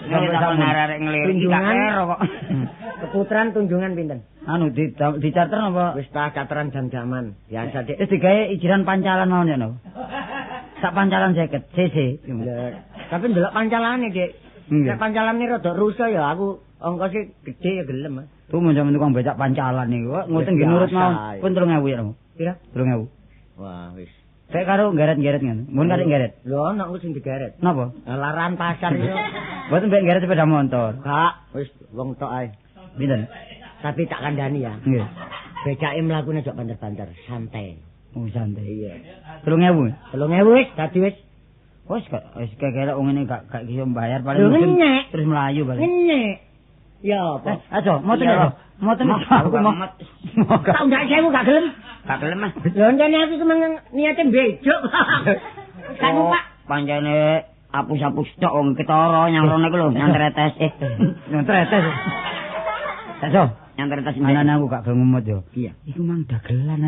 Sampe arek nglirik gak kero kok. Keputaran tunjungan pinten? Anu di charter apa? Wis ta charteran jam-jaman. Biasa Dik. Wis digawe ijiran pancalan mawon ya no. Sak pancalan 50 cc. Tapi ndelok pancalane, Dik. Nek pancalane rada rusak ya aku ongkose gedhe ya gelem. Tuh mun sampeyan tukang becak pancalan niku kok ngoten nggih nurut mawon. Pun 3000 ya. Pira? 3000. Wah, wis. Saya karo geret-geret ngono. Mun karek geret. Lho ana aku sing digeret. Napa? Laran pasar yo. Mboten mbek geret sepeda motor. Gak, wis wong tok ae. Pinten? Tapi tak kandhani ya. Nggih. Becake mlakune jok banter-banter, santai. Oh, santai. Iya. 3000. 3000 wis dadi wis. Wis gak wis kekelek wong ngene gak iso mbayar paling terus mlayu paling. Ngenyek. Ya apa? Aja, moten ya. Moten aku mau. Tak undak 1000 gak gelem. Gak gelem ah. Lho entene aku cuma niate mbejuk. Gak numpak. Pancene apus-apus tok wong ketara nyang rono iku lho, nyang tretes. Nyang tretes. Aja, nyang tretes. Anane aku gak gelem ngemut yo. Iya. Iku mang dagelan.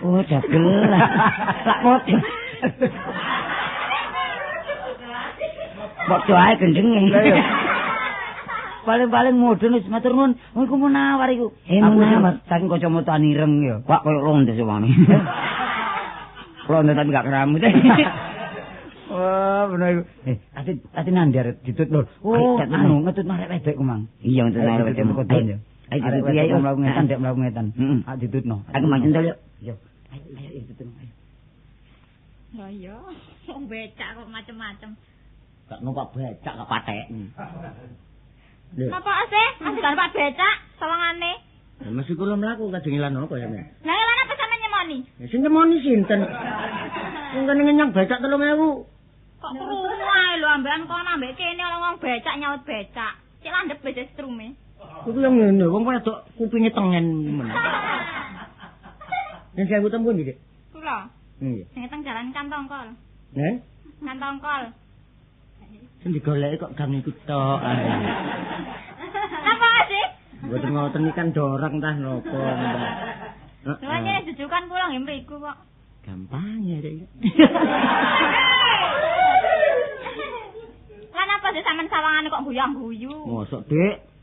Oh, dagelan. Lak padha. Padha ae gendenge. Paling-paling mudhun wis matur nuwun. Oh iku munawar iku. Munawar saking kacamata ireng ya. Wak koyo lonte sewani. Lonte tapi gak keramut. Wah, bener iku. Ati nandi arep ditut lho. Oh, anu ngetut arek wedok ku mang. Iya, ngetut arek wedok. Ayo ditut ya mlaku ngetan, dek mlaku ngetan. Ah ditutno. Aku mang centel yo. Yo. Ayo ditutno. Ayo. Lho iya, wong becak kok macem-macem. Gak numpak becak gak patek. Napa sih? Masih gak numpak becak sawangane. Lah mesti kula mlaku kajeng ilan apa sampeyan? Lah lan apa sampeyan nyemoni? Ya sing nyemoni sinten? Wong kene ngenyang becak 3000. Kok krungu ae lho ambekan kono ambek kene ana wong becak nyaut becak. Cek landhep becak strume. Iku yo ngene, wong wedok kupinge tengen men. Yen sewu temu ndi, Dik? Kula. Nggih. Sing teng jalan Kantongkol. Neh? Kantongkol. Sing digoleki kok gang iku tok ae. Napa sih? Mboten ngoten iki kan dorong tah napa. Lha nyene jujukan kula nggih mriku kok. Gampang ya, Dik. Lan apa sih sampean sawangane kok guyang-guyu? Mosok, Dik.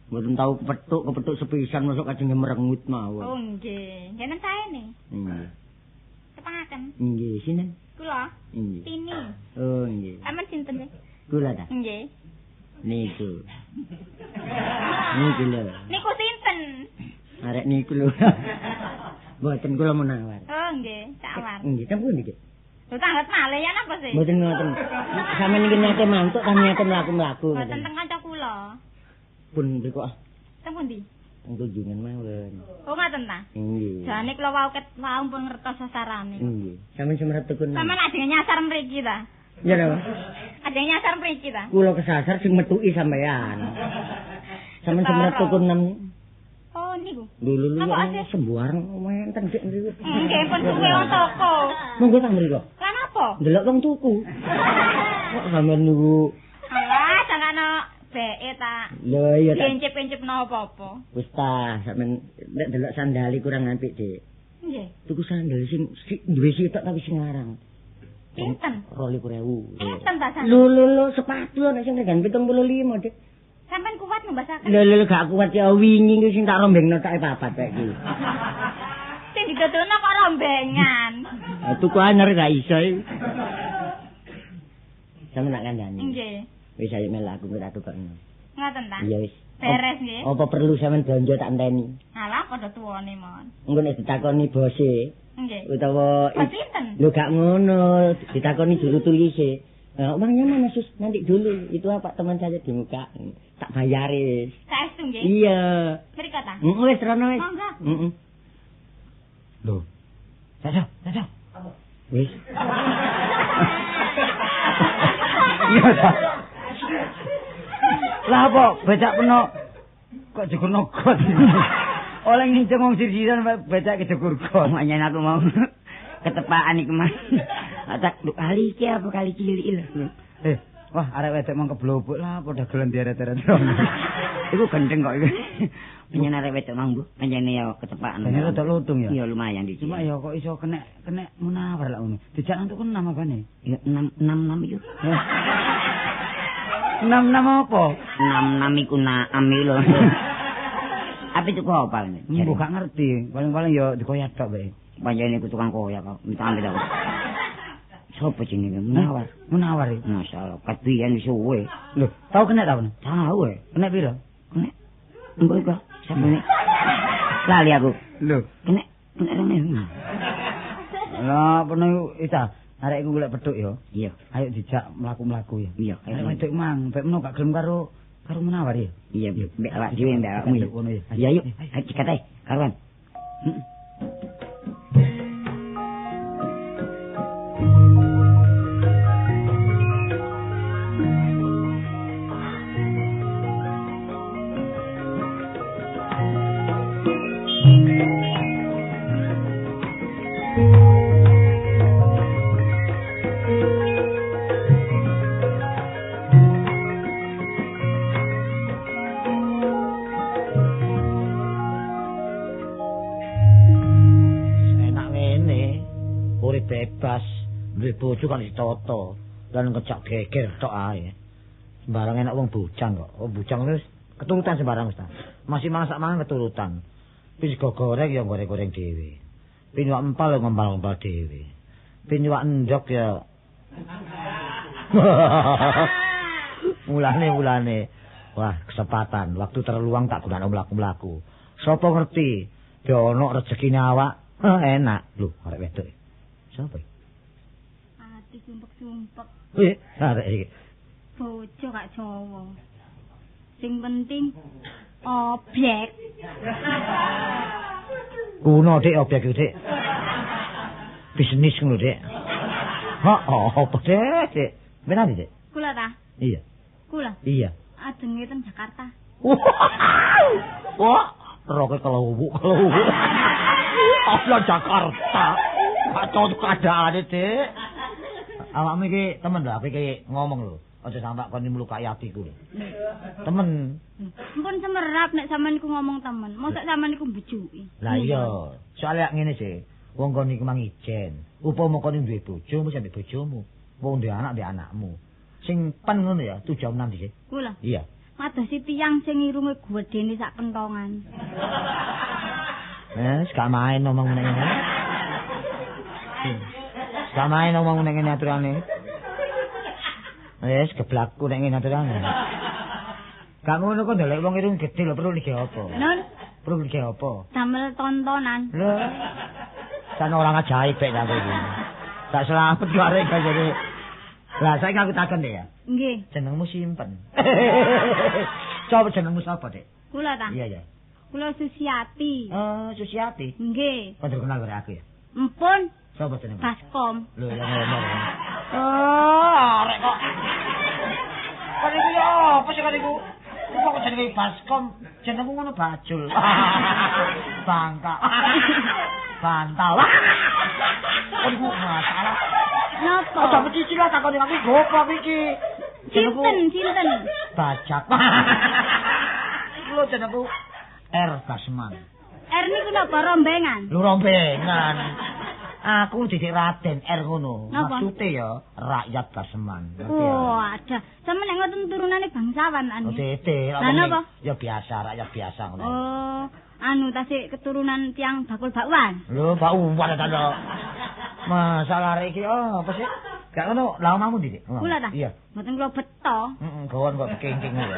Mboten tau kepethuk sepisan mosok kajeng merengut mawon. Oh nggih. Jeneng saene. Nggih. Tepangaken. Nggih, sinten? Kula. Nggih. Tini. Oh, nggih. Sampeyan sinten sih? Kula ta? Nggih. Niku. Niku lho. Niku sinten? Arek niku lho. Mboten kula menawar. Oh nggih, tawar. Nggih, teng pundi, Dik? Lho tanglet malih ya napa sih? Mboten ngoten. Sampeyan iki niate mantuk ta niate mlaku-mlaku. Mboten teng kanca kula. Pun mriku ah. Teng pundi? Teng tunjungan mawon. Oh ngoten ta? Nggih. Jane kula wau ket wau pun ngertos sasarane. Nggih. Sampeyan semerep tekun. Sampeyan ajeng nyasar mriki ta? Iya lho. Ajeng nyasar mriki ta? Kula kesasar sing metuki sampeyan. Sampeyan semerep tekun nem. Oh niku. Lho lho sembarang wonten Dik niku. Nggih pun suwe wong toko. Monggo tang mriko. Lah napa? Ndelok wong tuku. Kok sampeyan niku. Alah, sangkano beke ta. Lho iya ta. Encip-encipno apa-apa. Wis ta, sampeyan nek delok sandali kurang apik, Dik. Nggih. Tuku sandal sing duwe sitok tapi sing larang. Pinten? 22.000. Pinten ta sampeyan? Lho lho lho sepatu ana sing regane 75, Dik. Sampeyan kuat numbasaken? Lho lho gak kuat ya wingi iki sing tak rombengno take papat kok iki. Sing didodolno kok rombengan. Ha tuku anyar gak iso iki. Sampeyan nak kandhani. Nggih. Wis ayo melok aku ora tukokno. Ngoten ta? Iya wis. Beres nggih. Apa perlu sampeyan blanja tak enteni? Alah padha tuwane mon. Engko nek ditakoni bose. Nggih. Utawa bos sinten? Lho gak ngono, ditakoni juru tulise. Nah, uangnya mana Sus? Nanti dulu. Itu apa teman saya di muka. Tak bayaris. Saestu nggih? Iya. Mriko ta? Heeh wis rono wis. Monggo. Heeh. Lho. Caca, Caca. Wis. Iya ta. Lah apa becak peno kok jegur got. Oleh nginceng wong sir-siran becak kejegur got. Makanya aku mau ketepaan iku Mas. Tak kali iki apa kali cilik lho. Wah arek wedok mong keblobok lah padha gelem dieret-eret. Iku gendeng kok iku. Pancen arek wedok mang, Bu. Pancene ya ketepaan. Pancen rada lutung ya. Iya lumayan iki. Cuma ya kok iso kenek Munawar lah ngono. Dijak antuk 6 apane? Ya 6 6 6 iku. 6 6 apa? 6 6 iku naam iki lho. Apa itu kok apa ngene? Mbok gak ngerti. Paling-paling ya dikoyak tok bae. Pancen iku tukang koyak kok. Minta ambil aku. Sopo jenenge Munawar? Munawar iki. Masyaallah, kabiyen suwe. Lho, tau kena ta kono? Tau e. Kena piro? Kena. Mbok iku sapane? Lali aku. Lho, kena rene. Lah, peno iku ita, arek iku golek petuk ya. Iya. Ayo dijak mlaku-mlaku ya. Iya, arek wedok mang, mbek meno gak gelem karo Munawar ya. Iya, mbek awak dhewe mbek awakmu ya. Iya, yuk. Ayo cekat ae, karuan. Heeh. Bebas duwe bojo kan ditata lan ngejak geger tok ae. Sembarang enak wong bujang kok. Wong bujang wis keturutan sembarang wis ta. Masih mangan sak mangan keturutan. Wis go goreng ya goreng-goreng dhewe. Pin wak empal ya ngempal-ngempal dhewe. Pin wak endok ya mulane. Wah, kesempatan waktu terluang tak gunakno mlaku-mlaku. Sopo ngerti yo ono rezekine awak. Enak. Lho, arek wedok. Sapa? Ati sumpek-sumpek. Wih, arek iki. Bojo gak Jawa. Sing penting objek. Kuno Dik objek iku, Dik. Bisnis ngono, Dik. Heeh, apa Dik, Dik? Benar, Dik? Kula ta? Iya. Kula? Iya. Ajenge ten Jakarta. Wah, roke kelowuk. Apa Jakarta? Kacau keadaane, Dik. Awakmu iki temen lho, aku iki ngomong lho. Aja sampe kon mlukai atiku lho. Temen. Mpun semerap nek sampean iku ngomong temen. Mosok sampean iku mbujuki. Lah iya, soalé ngene sih. Wong kon iku mang ijen. Upama kon duwe bojo, mesti ambek bojomu. Wong duwe anak, duwe anakmu. Sing pen ngono ya, tujuan nang ndi sih? Kula. Iya. Madosi tiyang sing irunge gedene sak kentongan. Wes, gak main ngomong ngene. Gak main ngomong nek ngene aturane. Wes geblakku nek ngene aturane. Gak ngono kok ndelek wong irung gedhe lho perlu lige apa? Nun, perlu lige apa? Damel tontonan. Lho. Jan orang ajaib nek aku iki. Tak selamat kok arek gajane. Lah saiki aku takon Dik ya. Nggih. Jenengmu simpen. Coba jenengmu sapa, Dik? Kula ta? Iya, iya. Kula Susiati. Oh, Susiati. Nggih. Kon terkenal karo aku ya? Empun. Sapa jenenge? Baskom. Lho, ya ngomong. Oh, arek kok. Kon iku ya apa sih kon iku? Kok jenenge Baskom? Jenengku ngono bajul. Bangka. Bantal. Kon iku masalah. Napa? Aja mecicil lah takoni aku gopo iki. Sinten, sinten? Bajak. Iku lho jenengku R Basman. R niku napa rombengan? Lho rombengan. Aku didik Raden R ngono. Maksude ya rakyat Baseman. Oh, ada. Sampe nek ngoten turunane bangsawan anu. Oh, dede. Lah napa? Ya biasa, rakyat biasa ngono. Oh, anu tasik keturunan tiyang bakul bakwan. Lho, bakwan ta lho. Masalah arek iki oh, apa sih? Gak ngono, lha omahmu ndi, Dik? Kula ta? Iya. Mboten kula beto. Heeh, gawon kok kengking lho.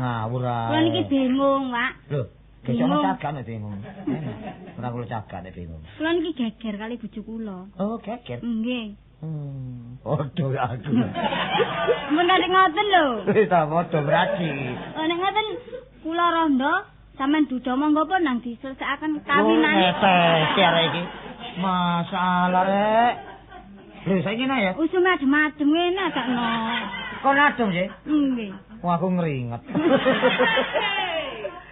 Ngawur ae. Kula niki bingung, Pak. Lho, Kecono cagak nek bingung. Ora kula cagak nek bingung. Kula niki geger kali bojo kula. Oh, geger. Nggih. Padha aku. Mun nek ngoten lho. Wis ta padha berarti. Oh, nek ngoten kula rondo sampean duda monggo pun nang diselesaken kawinane. Oh, arek iki. Masalah rek. Lho saiki ngene ya. Usume adem-adem ngene adakno. Kon adem sih? Nggih. Wah aku ngeringet.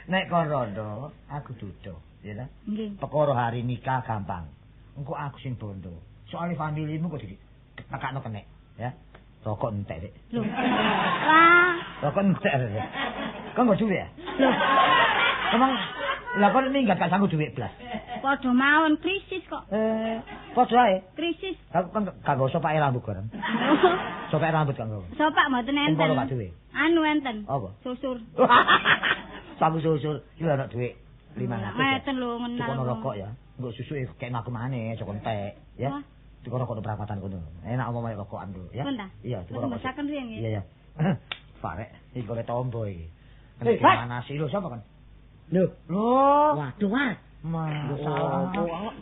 Nek kon rondo, aku dudu, ya ta? Nggih. Perkara hari nikah gampang. Engko aku sing bondo. Soale familimu kok ditekakno kenek, ya. Rokok entek, Dik. Lho. Wah, rokok entek. Kon nggo dhuwit ya? Lho. Emang lah kon minggat gak sanggup dhuwit blas. Padha mawon krisis kok. Padha ae. Krisis. Aku kan gak nggo sopake rambut bareng. Sopake rambut gak nggo. Sopak mboten enten. Engko gak duwe. Anu enten. Apa? Susur. Sabu susur iki lho ana dhuwit 500. Ngeten lho ngenal. Tukono rokok ya. Engko susuke kekno aku maneh aja entek ya. Tuku rokok nang perapatan kono. Enak omong rokokan lho ya. Iya, tuku rokok. Masakan riyen nggih. Iya, ya. Farek iki golek tombo iki. Nek nasi lho sapa kan? Lho. Lho. Waduh, Mas. Masalah.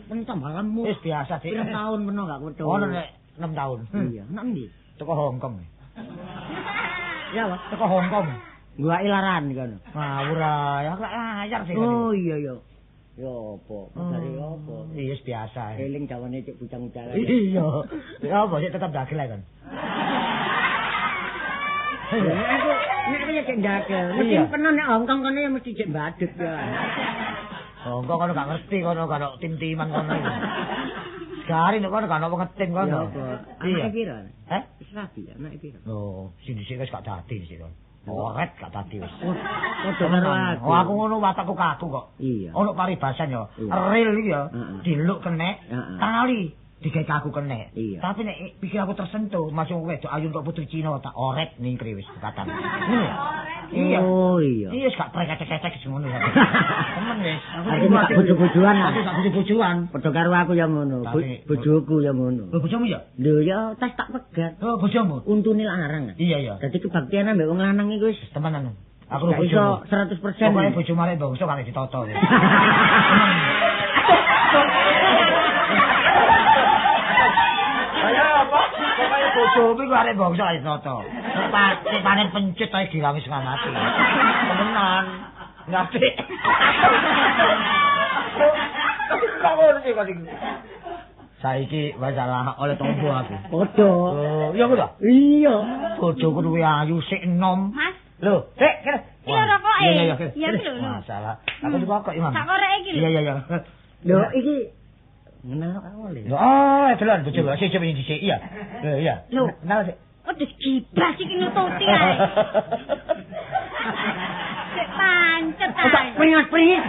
Pentambalanmu. Wis biasa, Dik. Pirang tahun meno gak kudu. Ono nek 6 tahun. Iya, nek endi? Teko Hongkong. Ya, Mas. Teko Hongkong. Guwake laran kono. Ngawur ae, aku lak layar sih. Oh iya iya. Ya apa? Kabare apa? Iya biasa. Eling jawane cek bujang-bujangan. Iya. Ya apa sik tetep dagel ae kon. Aku nek ya cek dagel. Mesti peno nek Hongkong kono ya mesti cek badut ya. Hongkong kono gak ngerti kono gak ono tim-timan kono iku. Sekali nek kono gak ono ngetim kono. Ya apa? Anake piro? Heh? Wis rabi anake piro? Oh, sing dhisik wis gak dadi dhisik kon. Oret gak dadi wis. Padha karo aku. Oh, aku ngono watakku kaku kok. Iya. Ono paribasan ya. Real iki ya, diluk kenek, tali digawe kaku kenek. Tapi nek pikir aku tersentuh, masuk wedok ayu untuk putri Cina tak oret ningkri wis katan. Ngono ya. Iya. Oh iya. Iya wis gak prek-kecek ngono ya. Temen wis. Aku gak bojo-bojoan. Aku gak bojo-bojoan. Padha karo aku ya ngono. Bojoku ya ngono. Lho bojomu ya? Lho ya tas tak pegat. Oh bojomu. Untune larang. Iya iya. Dadi kebaktian ambek wong lanang iku wis temenan. Aku lho bojomu. Iso 100%. Pokoke bojo marek bangsa kare ditata. Ayo apa? Pokoke bojomu iku arek bangsa kare ditata. Nek panen pencet ae dirangi setengah mati. Temenan. Ngerti. Kok ngono sih kok iku. Saiki masalah oleh tombo aku. Padha. Oh, iya aku ta? Iya. Bojoku luwih ayu sik enom. Mas. Lho, Dik, kene. Iki lho rokoke. Iya, iya, iya. Iya lho. Masalah. Aku dipokok iki, Mas. Tak koreke iki lho. Iya, iya, iya. Lho, iki ngenal aku lho. Oh, delok bojoku sik sik dhisik. Iya. Lho, iya. Lho, kenal sik. Wedhus gibas iki nututi ae. Sik pancet ae. Pringas-pringis.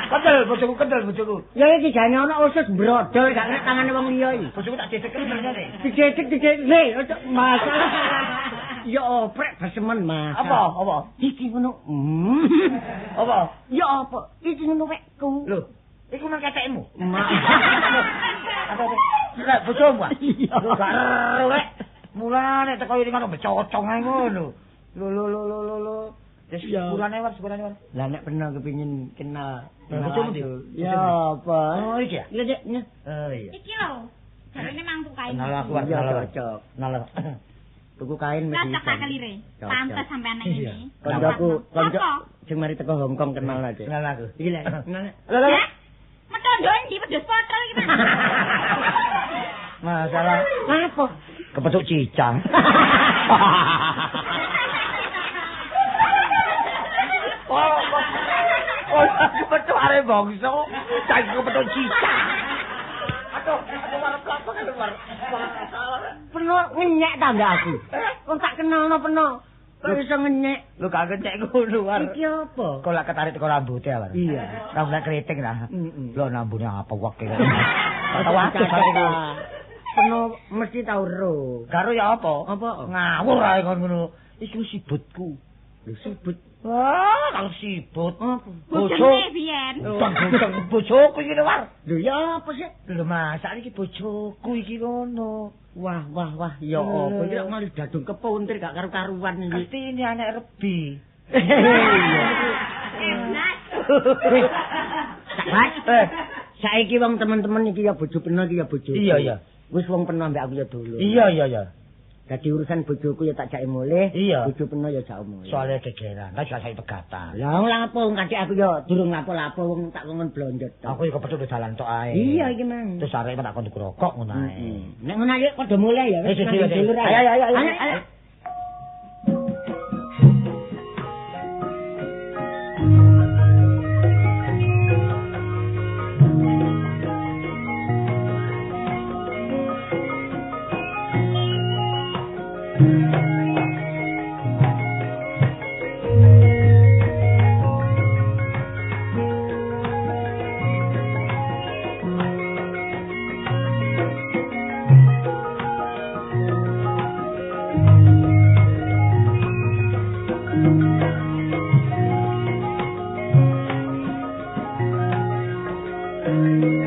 Kendel bojoku, kendel bojoku. Ya iki jane ana usus brodol gak nek tangane wong liya iki. Bojoku tak dedek kendel. Didedek didedek. Le, ojo masalah. Ya oprek besemen Mas. Apa? Apa? Iki ngono. Apa? Ya apa? Iki ngono wekku. Lho, iku nang ketekmu. Apa? Lah bojomu ah. Lho gak rek. Mulane teko iki ngono becocong ae ngono. Lho lho lho lho lho. Wis sepurane war, sepurane war. Lah nek pernah kepengin kenal bojomu ndi? Ya apa? Oh iki ya. Iya, Dik. Oh iya. Iki lho. Jarene mang tuku kain. Kenal aku, kenal. Cocok. Kenal. Tuku kain mesti. Cocok tak kelire. Pantes sampean nang ngene. Koncoku, konco sing mari teko Hongkong kenal aja. Kenal aku. Iki lho, kenal. Lho lho. Metondo ndi wedhus potol iki, Mas. Masalah apa? Kepethuk cicang. Oh, kepethuk arek bangsa, saiki kepethuk cicang. Aduh, aduh arep apa kan luar. Peno ngenyek ta mbak aku. Wong tak kenalno peno. Kok iso ngenyek? Lho gak ngenyek ngono war. Iki apa? Kok lak ketarik teko rambute war. Iya. Rambut keriting ta. Lho nambune apa wek iki. Tau aku peno mesti tau ro. Karo ya apa? Apa? Ngawur ae kon ngono. Iku sibutku. Lho sibut. Wah, kalau sibut. Bojo biyen. Bojoku iki lho war. Lho ya apa sih? Lho Mas, saiki bojoku iki ngono. Wah, wah, wah, ya apa iki lek malah dadung kepuntir gak karu-karuan iki. Ngerti ini anak rebi. Eh, Mas. Mas, saiki wong temen-temen iki ya bojo peno iki ya bojo. Iya, iya. Wis wong peno ambek aku ya dulu. Iya, iya, iya. Dadi urusan bojoku ya tak jake mulih, bojo peno ya jak mulih. Soale gegeran, lah gak saiki pegatan. Lah wong lapo wong kadek aku ya durung lapo-lapo wong tak kongon blonjo tok. Aku ya kepethuk di dalan tok ae. Iya iki mang. Terus arek tak kon tuku rokok ngono ae. Nek ngono ayo padha mulih ya. Wis. Ayo ayo ayo. Ayo. Thank you.